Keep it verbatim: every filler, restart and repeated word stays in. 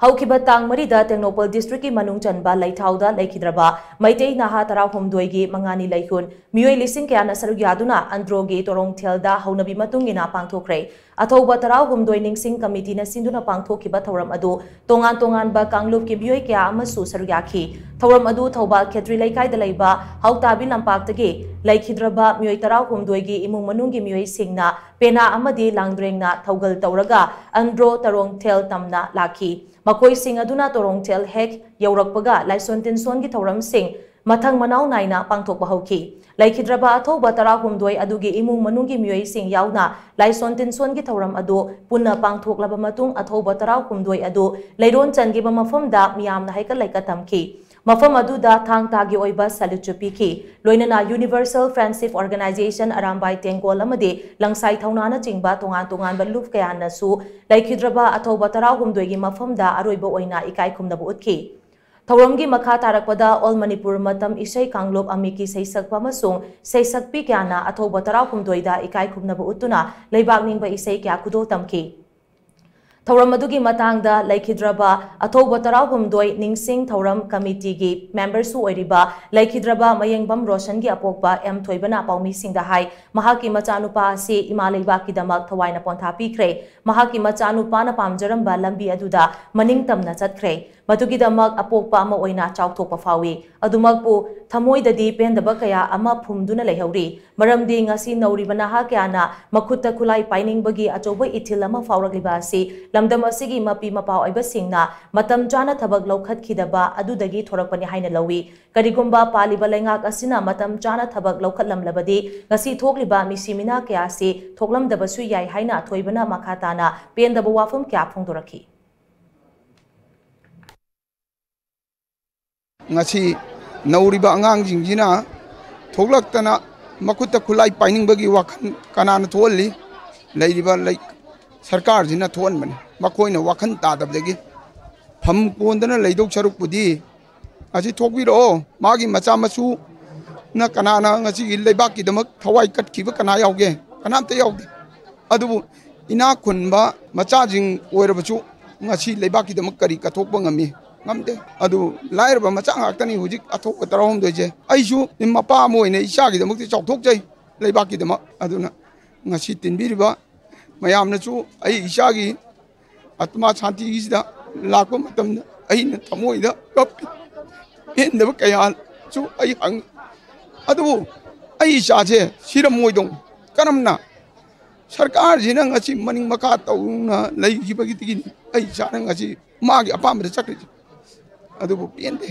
ꯍꯧꯈꯤꯕ ꯇꯥꯡ ꯃꯔꯤꯗ ꯇꯦꯡꯅꯧꯄꯜ ꯗꯤꯁꯇ꯭ꯔꯤꯛꯀꯤ ꯃꯅꯨꯡ ꯆꯟꯕ ꯂꯩꯊꯥꯎꯗ ꯂꯩꯈꯤꯗ꯭ꯔꯕ ꯃꯩꯇꯩ ꯅꯍꯥ ꯇꯔꯥꯍꯨꯝꯗꯣꯏꯒꯤ ꯃꯉꯥꯅꯤ ꯂꯩꯈꯨꯟ ꯃꯤꯑꯣꯏ ꯂꯤꯁꯤꯡ ꯀꯌꯥꯅ ꯁꯔꯨꯛ ꯌꯥꯗꯨꯅ ꯑꯟꯗ꯭ꯔꯣꯒꯤ ꯇꯣꯔꯣꯡꯊꯦꯜꯗ ꯍꯧꯅꯕꯤ ꯃꯇꯨꯡ ꯏꯟꯅ ꯄꯥꯡꯊꯣꯛꯈ꯭ꯔꯦ꯫ ꯑꯊꯧꯕ ꯇꯔꯥꯍꯨꯝꯗꯣꯏ ꯅꯤꯡꯁꯤꯡ ꯀꯃꯤꯇꯤꯅ ꯁꯤꯟꯗꯨꯅ ꯄꯥꯡꯊꯣꯛꯈꯤꯕ ꯊꯧꯔꯝ ꯑꯗꯨ ꯇꯣꯉꯥꯟ ꯇꯣꯉꯥꯟꯕ ꯀꯥꯡꯂꯨꯞꯀꯤ ꯃꯤꯑꯣꯏ ꯀꯌꯥ ꯑꯃꯁꯨ ꯁꯔꯨꯛ ꯌꯥꯈꯤ꯫ ꯊꯧꯔꯝ ꯑꯗꯨ ꯊꯧꯕꯥꯜ ꯈꯦꯇ꯭ꯔꯤ ꯂꯩꯀꯥꯏꯗ ꯂꯩꯕ ꯍꯥꯎꯇꯥꯕꯤ ꯂꯝꯄꯥꯛꯇꯒꯤ ꯂꯩꯈꯤꯗ꯭ꯔꯕ ꯃꯤꯑꯣꯏ ꯇꯔꯥꯍꯨꯝꯗꯣꯏꯒꯤ ꯏꯃꯨꯡ ꯃꯅꯨꯡꯒꯤ ꯃꯤꯑꯣꯏꯁꯤꯡꯅ ꯄꯦꯅꯥ ꯑꯃꯗꯤ ꯂꯥꯡꯗ꯭ꯔꯦꯡꯅ ꯊꯧꯒꯜ ꯇꯧꯔꯒ ꯑꯟꯗ꯭ꯔꯣ ꯇꯔꯣꯡꯊꯦꯜ ꯇꯝꯅ ꯂꯥꯛꯈꯤ꯫ ꯃꯈꯣꯏꯁꯤꯡ ꯑꯗꯨꯅ ꯇꯣꯔꯣꯡꯊꯦꯜ ꯍꯦꯛ ꯌꯧꯔꯛꯄꯒ ꯂꯥꯏꯁꯣꯟ ꯇꯤꯟꯁꯣꯟꯒꯤ ꯊꯧꯔꯝꯁꯤꯡ ꯃꯊꯪ ꯃꯅꯥꯎ ꯅꯥꯏꯅ ꯄꯥꯡꯊꯣꯛꯄ ꯍꯧꯈꯤ꯫ ꯂꯩꯈꯤꯗ꯭ꯔꯕ ꯑꯊꯧꯕ ꯇꯔꯥꯍꯨꯝꯗꯣꯏ ꯑꯗꯨꯒꯤ ꯏꯃꯨꯡ ꯃꯅꯨꯡꯒꯤ ꯃꯤꯑꯣꯏꯁꯤꯡ ꯌꯥꯎꯅ ꯂꯥꯏꯁꯣꯟ ꯇꯤꯟꯁꯣꯟꯒꯤ ꯊꯧꯔꯝ ꯑꯗꯨ ꯄꯨꯟꯅ ꯄꯥꯡꯊꯣꯛꯂꯕ ꯃꯇꯨꯡ ꯑꯊꯧꯕ ꯇꯔꯥꯍꯨꯝꯗꯣꯏ ꯑꯗꯨ ꯂꯩꯔꯣꯟ ꯆꯟꯈꯤꯕ ꯃꯐꯝꯗ ꯃꯤꯌꯥꯝꯅ ꯍꯩꯀꯠ ꯂꯩꯀꯠ ꯇꯝꯈꯤ꯫ ꯃꯐꯝ ꯑꯗꯨꯗ ꯊꯥꯡ ꯇꯥꯒꯤ ꯑꯣꯏꯕ ꯁꯦꯂ꯭ꯌꯨꯠꯁꯨ ꯄꯤꯈꯤ꯫ ꯂꯣꯏꯅꯅ Universal Friendship Organization, ꯑꯔꯥꯝꯕꯥꯏ ꯇꯦꯡꯒꯣꯜ ꯑꯃꯗꯤ ꯂꯪꯁꯥꯏ ꯊꯧꯅꯥꯅꯆꯤꯡꯕ ꯇꯣꯉꯥꯟ ꯇꯣꯉꯥꯟꯕ ꯂꯨꯞ ꯀꯌꯥꯅꯁꯨ ꯂꯩꯈꯤꯗ꯭ꯔꯕ ꯑꯊꯧꯕ ꯇꯔꯥꯍꯨꯝꯗꯣꯏꯒꯤ ꯃꯐꯝꯗ ꯑꯔꯣꯏꯕ ꯑꯣꯏꯅ ꯏꯀꯥꯏ ꯈꯨꯝꯅꯕ ꯎꯠꯈꯤ꯫ ꯊꯧꯔꯝꯒꯤ ꯃꯈꯥ ꯇꯥꯔꯛꯄꯗ All Manipur ꯃꯇꯝ ꯏꯁꯩ ꯀꯥꯡꯂꯨꯞ ꯑꯃꯤꯀꯤ ꯁꯩꯁꯛꯄ ꯑꯃꯁꯨꯡ ꯁꯩꯁꯛꯄꯤ ꯀꯌꯥꯅ ꯑꯊꯧꯕ ꯇꯔꯥꯍꯨꯝꯗꯣꯏꯗ ꯏꯀꯥꯏ ꯈꯨꯝꯅꯕ ꯎꯠꯇꯨꯅ ꯂꯩꯕꯥꯛ ꯅꯤꯡꯕ ꯏꯁꯩ ꯀꯌꯥ ꯈꯨꯗꯣꯜ ꯇꯝꯈꯤ꯫ ꯊꯧꯔꯝ ꯑꯗꯨꯒꯤ ꯃꯇꯥꯡꯗ ꯂꯩꯈꯤꯗ꯭ꯔꯕ ꯑꯊꯧꯕ ꯇꯔꯥꯍꯨꯝꯗꯣꯏ ꯅꯤꯡꯁꯤꯡ ꯊꯧꯔꯝ ꯀꯃꯤꯇꯤꯒꯤ ꯃꯦꯝꯕꯔꯁꯨ ꯑꯣꯏꯔꯤꯕ ꯂꯩꯈꯤꯗ꯭ꯔꯕ ꯃꯌꯦꯡꯕꯝ ꯔꯣꯁꯟꯒꯤ ꯑꯄꯣꯛꯄ ꯑꯦꯝ ꯊꯣꯏꯕꯅ ꯄꯥꯎꯃꯤꯁꯤꯡꯗ ꯍꯥꯏ, ꯃꯍꯥꯛꯀꯤ ꯃꯆꯥꯅꯨꯄꯥ ꯑꯁꯤ ꯏꯃꯥ ꯂꯩꯕꯥꯛꯀꯤꯗꯃꯛ ꯊꯋꯥꯏꯅ ꯄꯣꯟꯊꯥ ꯄꯤꯈ꯭ꯔꯦ꯫ ꯃꯍꯥꯛꯀꯤ ꯃꯆꯥꯅꯨꯄꯥꯅ ꯄꯥꯝꯖꯔꯝꯕ ꯂꯝꯕꯤ ꯑꯗꯨꯗ ꯃꯅꯤꯡ ꯇꯝꯅ ꯆꯠꯈ꯭ꯔꯦ꯫ ꯃꯗꯨꯒꯤꯗꯃꯛ ꯑꯄꯣꯛꯄ ꯑꯃ ꯑꯣꯏꯅ ꯆꯥꯎꯊꯣꯛꯄ ꯐꯥꯎꯏ꯫ ꯑꯗꯨꯃꯛꯄꯨ ꯊꯃꯣꯏꯗꯗꯤ ꯄꯦꯟꯗꯕ ꯀꯌꯥ ꯑꯃ ꯐꯨꯝꯗꯨꯅ ꯂꯩꯍꯧꯔꯤ꯫ ꯃꯔꯝꯗꯤ ꯉꯁꯤ ꯅꯧꯔꯤꯕ ꯅꯍꯥ ꯀꯌꯥꯅ ꯃꯈꯨꯠꯇ ꯈꯨꯠꯂꯥꯏ ꯄꯥꯏꯅꯤꯡꯕꯒꯤ ꯑꯆꯧꯕ ꯏꯊꯤꯜ ꯑꯃ ꯐꯥꯎꯔꯛꯂꯤꯕ ꯑꯁꯤ ꯂꯝꯗꯝ ꯑꯁꯤꯒꯤ ꯃꯄꯤ ꯃꯄꯥ ꯑꯣꯏꯕꯁꯤꯡꯅ ꯃꯇꯝ ꯆꯥꯅ ꯊꯕꯛ ꯂꯧꯈꯠꯈꯤꯗꯕ ꯑꯗꯨꯗꯒꯤ ꯊꯣꯔꯛꯄꯅꯤ ꯍꯥꯏꯅ ꯂꯧꯏ꯫ ꯀꯔꯤꯒꯨꯝꯕ ꯄꯥꯜꯂꯤꯕ ꯂꯩꯉꯥꯛ ꯑꯁꯤꯅ ꯃꯇꯝ ꯆꯥꯅ ꯊꯕꯛ ꯂꯧꯈꯠꯂꯝꯂꯕꯗꯤ ꯉꯁꯤ ꯊꯣꯛꯂꯤꯕ ꯃꯤꯁꯤ ꯃꯤꯅꯥ ꯀꯌꯥ ꯑꯁꯤ ꯊꯣꯛꯂꯝꯗꯕꯁꯨ ꯌꯥꯏ ꯍꯥꯏꯅ ꯑꯊꯣꯏꯕꯅ ꯃꯈꯥ ꯇꯥꯅ ꯄꯦꯟꯗꯕ ꯋꯥꯐꯝ ꯀꯌꯥ ꯐꯣꯡꯗꯣꯔꯛꯈꯤ꯫ ꯉꯁꯤ ꯅꯧꯔꯤꯕ ꯑꯉꯥꯡꯁꯤꯡꯁꯤꯅ ꯊꯣꯛꯂꯛꯇꯅ ꯃꯈꯨꯠꯇ ꯈꯨꯠꯂꯥꯏ ꯄꯥꯏꯅꯤꯡꯕꯒꯤ ꯋꯥꯈꯜ ꯀꯅꯥꯅ ꯊꯣꯛꯍꯜꯂꯤ? ꯂꯩꯔꯤꯕ ꯂꯩ-, ꯁꯔꯀꯥꯔꯁꯤꯅ ꯊꯣꯛꯍꯟꯕꯅꯤ꯫ ꯃꯈꯣꯏꯅ ꯋꯥꯈꯜ ꯇꯥꯗꯕꯗꯒꯤ ꯐꯝ ꯀꯣꯟꯗꯅ ꯂꯩꯗꯧ ꯁꯔꯨꯛꯄꯨꯗꯤ ꯑꯁꯤ ꯊꯣꯛꯄꯤꯔꯛꯑꯣ꯫ ꯃꯥꯒꯤ ꯃꯆꯥ ꯃꯁꯨꯅ ꯀꯅꯥꯅ ꯉꯁꯤꯒꯤ ꯂꯩꯕꯥꯛꯀꯤꯗꯃꯛ ꯊꯋꯥꯏ ꯀꯠꯈꯤꯕ ꯀꯅꯥ ꯌꯥꯎꯒꯦ? ꯀꯅꯥꯝꯇ ꯌꯥꯎꯗꯦ꯫ ꯑꯗꯨꯕꯨ ꯏꯅꯥꯛ ꯈꯨꯟꯕ ꯃꯆꯥꯁꯤꯡ ꯑꯣꯏꯔꯕꯁꯨ ꯉꯁꯤ ꯂꯩꯕꯥꯛꯀꯤꯗꯃꯛ ꯀꯔꯤ ꯀꯠꯊꯣꯛꯄ ꯉꯝꯃꯤ? ꯉꯝꯗꯦ꯫ ꯑꯗꯨ ꯂꯥꯏꯔꯕ ꯃꯆꯥ ꯉꯥꯛꯇꯅꯤ ꯍꯧꯖꯤꯛ ꯑꯊꯧꯕ ꯇꯔꯥꯍꯨꯝꯗꯣꯏꯁꯦ꯫ ꯑꯩꯁꯨ ꯃꯄꯥ ꯑꯃ ꯑꯣꯏꯅ ꯏꯆꯥꯒꯤꯗꯃꯛꯇꯤ ꯆꯥꯎꯊꯣꯛꯆꯩ ꯂꯩꯕꯥꯛꯀꯤꯗꯃꯛ꯫ ꯑꯗꯨꯅ ꯉꯁꯤ ꯇꯤꯟꯕꯤꯔꯤꯕ ꯃꯌꯥꯝꯅꯁꯨ ꯑꯩ ꯏꯆꯥꯒꯤ ꯑꯥꯇꯃꯥ ꯁꯥꯟꯇꯤꯒꯤꯁꯤꯗ ꯂꯥꯛꯄ ꯃꯇꯝꯗ ꯑꯩꯅ ꯊꯃꯣꯏꯗ ꯀꯞꯄꯤ꯫ ꯄꯦꯟꯗꯕ ꯀꯌꯥꯁꯨ ꯑꯩ ꯍꯪꯉꯤ꯫ ꯑꯗꯨꯕꯨ ꯑꯩ ꯏꯆꯥꯁꯦ ꯁꯤꯔꯝꯃꯣꯏꯗꯧ ꯀꯔꯝꯅ ꯁꯔꯀꯥꯔꯁꯤꯅ ꯉꯁꯤ ꯃꯅꯤꯡ ꯃꯈꯥ ꯇꯧꯅ ꯂꯩꯈꯤꯕꯒꯤꯗꯒꯤꯅꯤ ꯑꯩ ꯏꯆꯥꯅ ꯉꯁꯤ ꯃꯥꯒꯤ ꯑꯄꯥꯝꯕꯗ ꯆꯠꯈ꯭ꯔꯤꯁꯦ꯫ ꯑꯗꯨꯕꯨ ꯄꯦꯟꯗꯦ꯫